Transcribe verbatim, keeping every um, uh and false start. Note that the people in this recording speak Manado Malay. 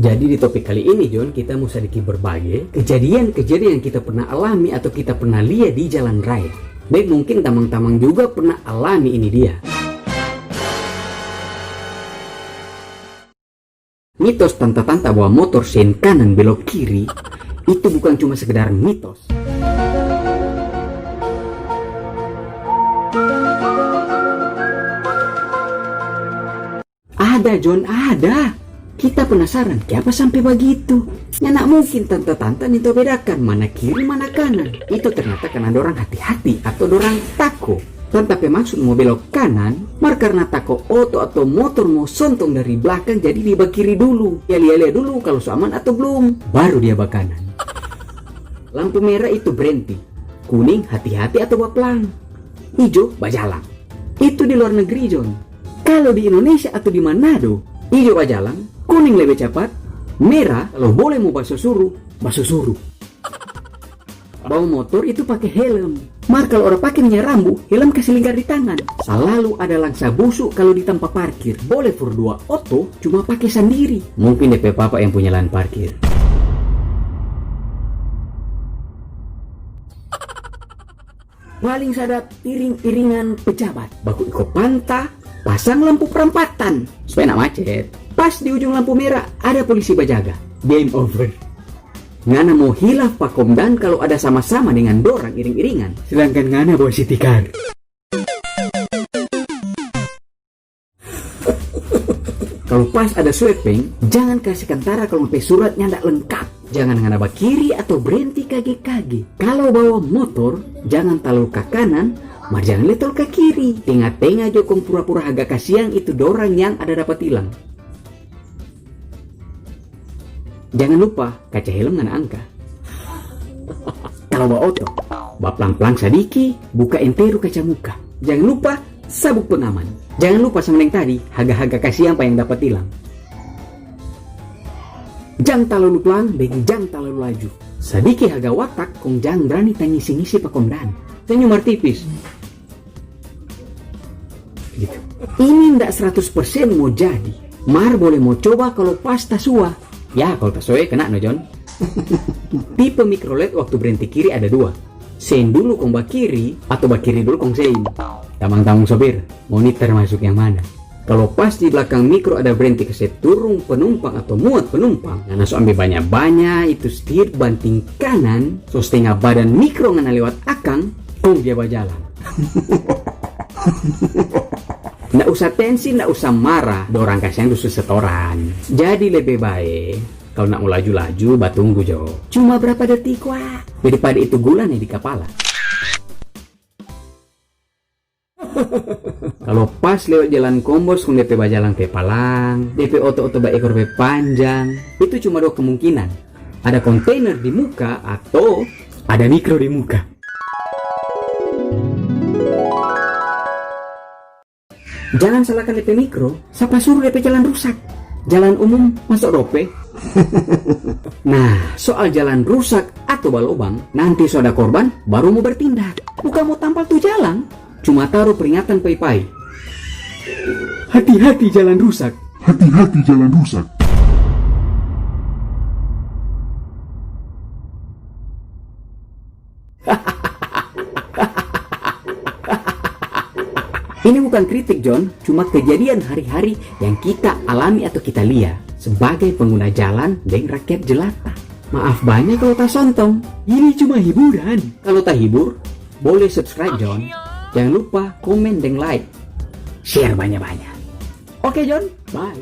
Jadi di topik kali ini, John, kita mo sadiki berbage kejadian-kejadian yang kita pernah alami atau kita pernah lia di jalan raya. Deng mungkin tamang-tamang juga pernah alami ini dia. Mitos tanta-tanta bawa motor sen kanan belok kiri itu bukan cuma sekedar mitos. Ada, John, ada. Kita penasaran, kiapa sampe bagitu? Nyanda mungkin tanta-tanta nintau bedakan mana kiri, mana kanan. Itu ternyata karna dorang hati-hati atau dorang tako. Tanta pe maksud mo belok kanan, mar karna tako oto atau motor mo sontong dari blakang, jadi dia bakiri dulu. Dia lia-lia dulu kalu so aman atau blum, baru dia bakanan. Lampu mera itu brenti, kuning hati-hati atau baplang, ijo bajalang. Itu di luar negeri, John. Kalu di Indonesia atau di Manado, ijo bajalang, kuning lebe capat, mera kalu bole mo basusuru, basusuru. Bawa motor itu pake helm. Mar kalu orang pake minya rambu, helm kasi lingkar di tangan. Salalu ada langsa busu kalu di tampa parkir. Bole for dua oto, cuma pake sandiri. Mungkin depe papa yang punya lahan parkir. Paling sadap iring-iringan pejabat. Baku iko panta, pasang lampu perampatan. Supaya nak macet. Pas di ujung lampu mera, ada polisi bajaga. Game over. Ngana mo hilaf pa komdan kalu ada sama-sama dengan dorang iring-iringan. Sedangkan ngana bawa city car. Kalu pas ada sweeping, jangan kasi kantara kalu pe surat nyanda lengkap. Jangan ngana bakiri atau brenti kage-kage. Kalu bawa motor, jangan talalu ka kanan, mar jangan le talalu ka kiri. Tenga-tenga jo kong pura-pura haga kasiang itu dorang yang ada dapa tilang. Jangan lupa, kaca helm ngana angka. Kalu baoto, baplang-plang sadiki, buka enteru kaca muka. Jangan lupa, sabuk pengaman. Jangan lupa sama deng tadi, haga-haga kasiang pa yang dapa tilang. Jang talalu plang deng jang talalu laju. Sadiki haga watak, kong jang brani tangisi-ngisi pa komdan. Senyum mar tipis. Gitu. Ini nda seratus persen mo jadi, mar bole mo coba kalu pas tasua. Ya, kalu tasua, kena no, John. Tipe mikrolet waktu brenti kiri ada dua. Sein dulu kong bakiri, atau bakiri dulu kong sein. Tamang-tamang sopir, ngoni termasuk yang mana? Kalu pas di blakang mikro ada brenti kase turung penumpang atau muat penumpang, ngana so ambe banya-banya itu setir banting kanan, so stenga badan mikro ngana lewat akang, kong dia bajalang. Nda usah tensi, nda usah mara, dorang kasiang dusu setoran. Jadi lebe bae, kalu nak mo laju-laju, batunggu jo. Cuma berapa detik kwa. Daripada itu gula nih di kapala. Kalu pas lewat jalan kombos kong depe bajalang pe palang, depe oto-oto baekor pe panjang, itu cuma dua kemungkinan. Ada kontainer di muka atau ada mikro di muka. Jangan salahkan depe mikro, sapa suru depe jalan rusak? Jalan umum maso dope? Nah, soal jalan rusak atau balobang, nanti so ada korban, baru mo bertindak. Bukan mo tampal tu jalan, cuma taru peringatan pai-pai. Hati-hati jalan rusak. Hati-hati jalan rusak. Ini bukan kritik, John, cuma kejadian hari-hari yang kita alami atau kita lia sebagai pengguna jalan deng rakyat jelata. Maaf banya kalu tasontong. Ini cuma hiburan. Kalu tahibur, boleh subscribe, John. Jangan lupa komen deng like. Share banya-banya. Oke, John, bye.